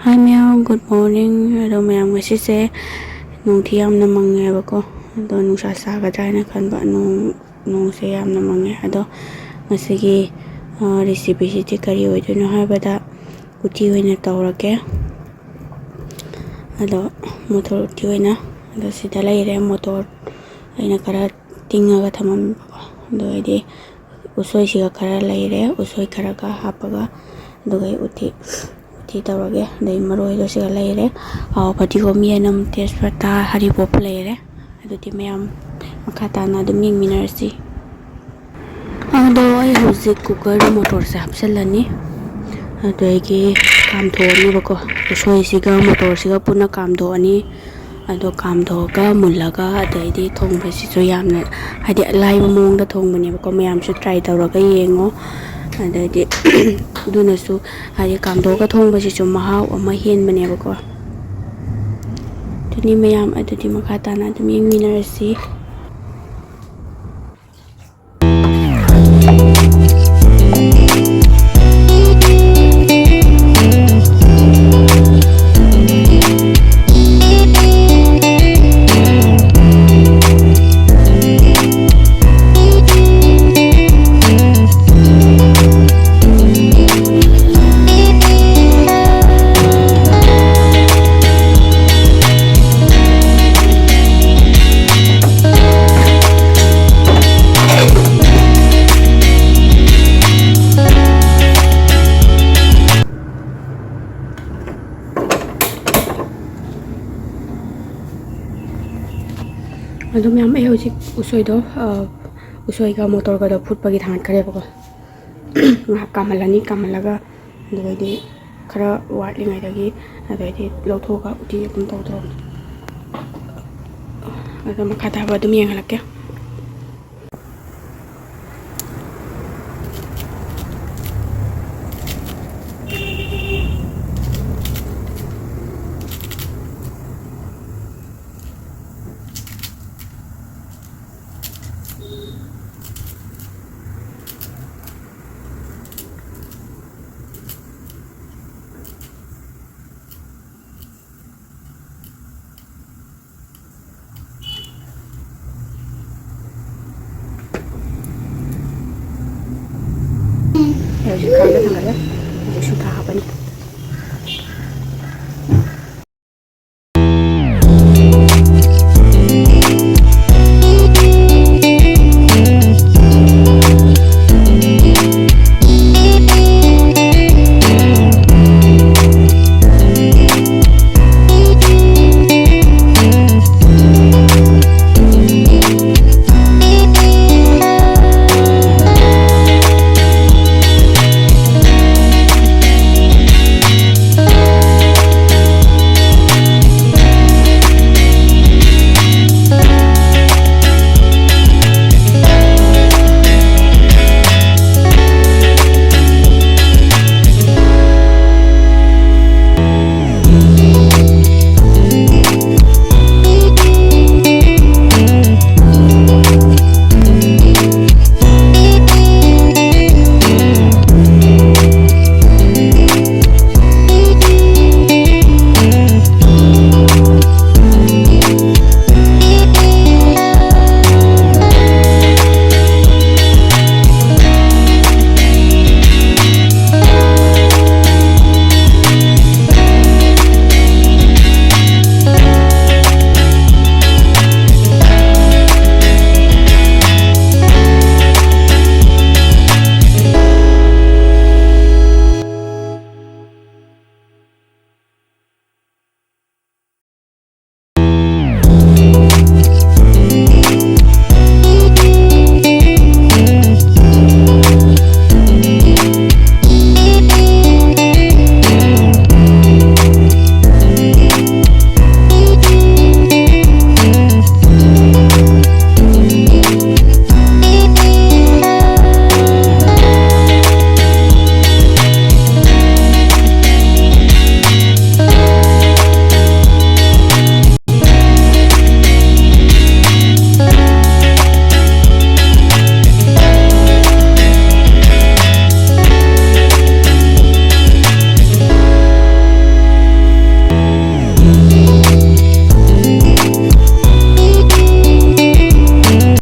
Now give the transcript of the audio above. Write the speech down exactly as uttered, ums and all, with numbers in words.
Hi ꯃꯌꯥꯝ, good morning꯫ ꯑꯗꯣ ꯃꯌꯥꯝ, ꯉꯁꯤꯁꯦ ꯅꯣꯡꯊꯤ ꯌꯥꯝꯅ ꯃꯪꯉꯦꯕꯀꯣ꯫ ꯑꯗꯣ ꯅꯨꯡꯁꯥ ꯁꯥꯒꯗ꯭ꯔꯥ ꯍꯥꯏꯅ ꯈꯟꯕ, ꯅꯣꯡ ꯅꯣꯡꯁꯦ ꯌꯥꯝꯅ ꯃꯪꯉꯦ꯫ ꯑꯗꯣ ꯉꯁꯤꯒꯤ ꯔꯦꯁꯤꯄꯤꯁꯤꯗꯤ ꯀꯔꯤ ꯑꯣꯏꯗꯣꯏꯅꯣ ꯍꯥꯏꯕꯗ, ꯎꯇꯤ ꯑꯣꯏꯅ ꯇꯧꯔꯒꯦ꯫ ꯑꯗꯣ ꯃꯣꯇꯣꯔ ꯎꯇꯤ ꯑꯣꯏꯅ, ꯑꯗꯣ ꯁꯤꯗ ꯂꯩꯔꯦ ꯃꯣꯇꯣꯔ, ꯑꯩꯅ ꯈꯔ ꯇꯤꯡꯉꯒ ꯊꯝꯃꯝꯃꯦꯕꯀꯣ꯫ ꯑꯗꯨ ꯑꯣꯏꯗꯤ ꯎꯁꯣꯏꯁꯤꯒ ꯈꯔ ꯂꯩꯔꯦ, ꯎꯁꯣꯏ ꯈꯔꯒ ꯍꯥꯞꯄꯒ, ꯑꯗꯨꯒ ꯑꯩ ꯎꯇꯤ ꯎꯇꯤ ꯇꯧꯔꯒꯦ꯫ ꯑꯗꯩ ꯃꯔꯣꯏꯗꯣ ꯁꯤꯒ ꯂꯩꯔꯦ, ꯐꯗꯤꯒꯣꯝ, ꯌꯦꯅꯝ, ꯇꯦꯖꯄꯇꯥ, ꯍꯔꯤꯕꯣꯞ ꯂꯩꯔꯦ꯫ ꯑꯗꯨꯗꯤ ꯃꯌꯥꯝ ꯃꯈꯥ ꯇꯥꯅ ꯑꯗꯨꯝ ꯌꯦꯡꯃꯤꯟꯅꯔꯁꯤ꯫ ꯑꯗꯣ ꯑꯩ ꯍꯧꯖꯤꯛ ꯀꯨꯀꯔꯗ ꯃꯣꯇꯣꯔꯁꯦ ꯍꯥꯞꯆꯤꯜꯂꯅꯤ꯫ ꯑꯗꯒꯤ ꯀꯥꯝꯊꯣꯛꯑꯅꯤꯕꯀꯣ꯫ ꯎꯁꯣꯏꯁꯤꯒ ꯃꯣꯇꯣꯔꯁꯤꯒ ꯄꯨꯟꯅ ꯀꯥꯝꯊꯣꯛꯑꯅꯤ꯫ ꯑꯗꯣ ꯀꯥꯝꯊꯣꯛꯑꯒ ꯃꯨꯜꯂꯒ ꯑꯗꯩꯗꯤ ꯊꯣꯡꯕꯁꯤꯁꯨ ꯌꯥꯝꯅ, ꯍꯥꯏꯗꯤ, ꯑꯂꯥꯏꯕ ꯃꯑꯣꯡꯗ ꯊꯣꯡꯕꯅꯦꯕꯀꯣ꯫ ꯃꯌꯥꯝꯁꯨ ꯇ꯭ꯔꯥꯏ ꯇꯧꯔꯒ ꯌꯦꯡꯉꯣ꯫ ꯑꯗꯩꯗꯤ ꯑꯗꯨꯅꯁꯨ, ꯍꯥꯏꯗꯤ, ꯀꯥꯝꯊꯣꯛꯑꯒ ꯊꯣꯡꯕꯁꯤꯁꯨ ꯃꯍꯥꯎ ꯑꯃ ꯍꯦꯟꯕꯅꯦꯕꯀꯣ꯫ ꯑꯗꯨꯅꯤ ꯃꯌꯥꯝ, ꯑꯗꯨꯗꯤ ꯃꯈꯥ ꯇꯥꯅ ꯑꯗꯨꯝ ꯌꯦꯡꯃꯤꯟꯅꯔꯁꯤ꯫ ꯑꯗꯨ ꯃꯌꯥꯝ, ꯑꯩ ꯍꯧꯖꯤꯛ ꯎꯁꯣꯏꯗꯣ, ꯑ, ꯎꯁꯣꯏꯒ ꯃꯣꯇꯣꯔꯒꯗꯣ ꯐꯨꯠꯄꯒꯤ ꯊꯥꯡꯒꯠꯈ꯭ꯔꯦꯕꯀꯣ꯫ ꯉꯥꯏꯍꯥꯛ ꯀꯥꯝꯍꯜꯂꯅꯤ, ꯀꯥꯝꯍꯜꯂꯒ ꯑꯗꯨꯒꯩꯗꯤ ꯈꯔ ꯋꯥꯠꯂꯤꯉꯩꯗꯒꯤ ꯑꯗꯩꯗꯤ ꯂꯧꯊꯣꯛꯑꯒ ꯎꯇꯤ ꯑꯗꯨꯝ ꯇꯧꯗꯧꯔꯕꯅꯤ꯫ ꯑꯗꯣ ꯃꯈꯥ ꯇꯥꯕ ꯑꯗꯨꯝ ꯌꯦꯡꯍꯜꯂꯛꯀꯦ꯫ ꯊꯝꯃꯒꯦ꯫